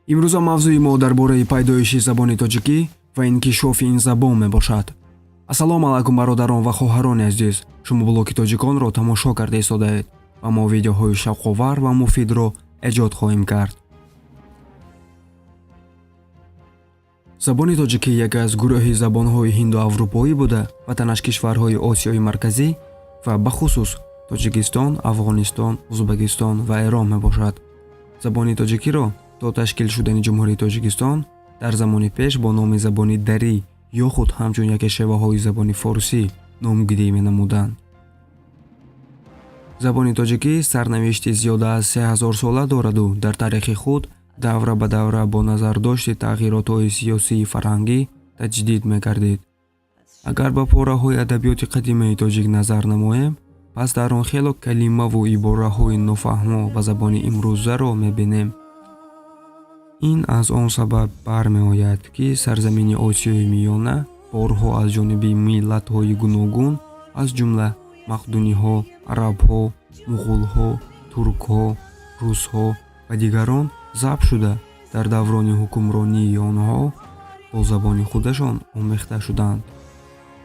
Имрӯза мавзӯи мо дар бораи пайдоиши забони тоҷикӣ ва инкишофи ин забон мебошад. Ассалому алайкум, бародарон ва хоҳарони азиз! Шумо блоги тоҷиконро тамошо карда истодаед ва мо видеоҳои шавқовар ва муфидро эҷод хоҳем кард. Забони тоҷикӣ яке аз гурӯҳи забонҳои ҳинду-аврупоӣ буда, ватанаш кишварҳои Осиёи Марказӣ ва бахусус Тоҷикистон, Афғонистон, Ӯзбекистон ва Эрон мебошад. Забони тоҷикиро то ташкил шудани Ҷумҳурии Тоҷикистон дар замони пеш бо номи забони дарӣ ё худ ҳамчун яке шеваҳои забони форсӣ номгирӣ менамуданд. Забони тоҷикӣ сарнавишти зиёда аз 3000 сола дораду дар таърихи худ давра ба давра бо назардошти тағйиротҳои сиёсию фарҳангӣ таҷдид мегардид. Агар ба пораҳои адабиёти қадимаи тоҷик назар намоем, пас дар он хело калимаву ибораҳои нофаҳмо ба забони имрӯзаро мебинем. Ин аз он сабаб бармеояд, ки сарзамини Осиёи Миёна борҳо аз ҷониби миллатҳои гуногун, аз ҷумла мақдуниҳо, арабҳо, муғулҳо, туркҳо, русҳо ва дигарон забт шуда, дар даврони ҳукмронии онҳо бо забони худашон омехта шуданд.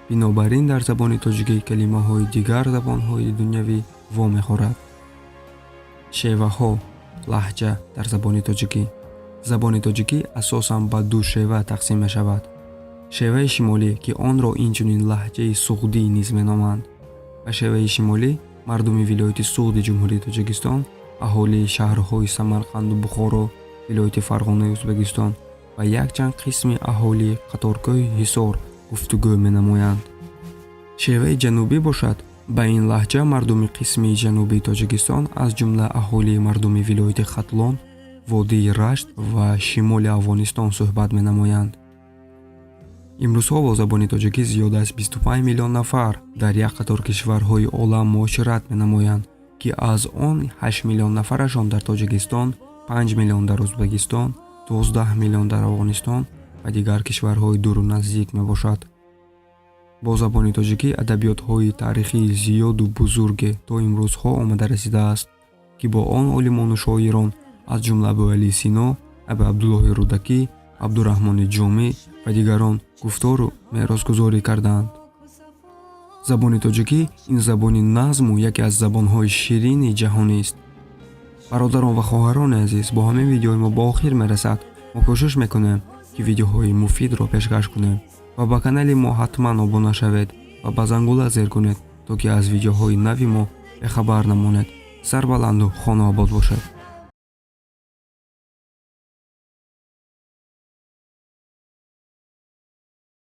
Бинобар ин дар забони тоҷикӣ калимаҳои дигар забонҳои дунявӣ вомехӯрад. Шеваҳо, лаҳҷа дар забони тоҷикӣ. Забони тоҷикӣ асосан ба ду шева тақсим мешавад. Шеваи шимолӣ, ки онро инчунин лаҳҷаи суғдӣ низ меноманд. Ба шеваи шимолӣ мардуми вилояти Суғди Ҷумҳурии Тоҷикистон, аҳолии шаҳрҳои Самарқанду Бухоро, вилояти Фарғонаи Ӯзбекистон ва якчанд қисми аҳолии қаторкӯҳи Ҳисор гуфтугӯ менамоянд. Шеваи ҷанубӣ бошад, ба ин лаҳҷа мардуми қисми ҷанубии Тоҷикистон, аз ҷумла аҳолии мардуми вилояти Хатлон, водии Рашт ва шимоли Афғонистон суҳбат менамоянд. Имрӯзҳо бо забони тоҷикӣ зиёда аз 25 миллион нафар дар як қатор кишварҳои олам муошират менамоянд, ки аз он 8 миллион нафарашон дар Тоҷикистон, 5 миллион дар Ӯзбекистон, 12 миллион дар Афғонистон ва дигар кишварҳои дуру наздик мебошад. Бо забони тоҷикӣ адабиётҳои таърихии зиёду бузурге то имрӯзҳо омада расидааст, ки бо он олимону шоирон, аз ҷумла Абуалӣ Сино, Абуабдуллоҳи Рӯдакӣ, Абдураҳмони Ҷомӣ ва дигарон гуфтору меросгузорӣ кардаанд. Забони тоҷикӣ ин забони назму яке аз забонҳои ширини ҷаҳонист. Бародарон ва хоҳарони азиз, бо ҳамин видеои мо ба охир мерасад. Мо кӯшиш мекунем, ки видеоҳои муфидро пешкаш кунем ва ба канали мо ҳатман обуна шавед ва ба зангула зер кунед, то ки аз видеоҳои нави мо бехабар намонед. Сарбаланду хонаобод бошед.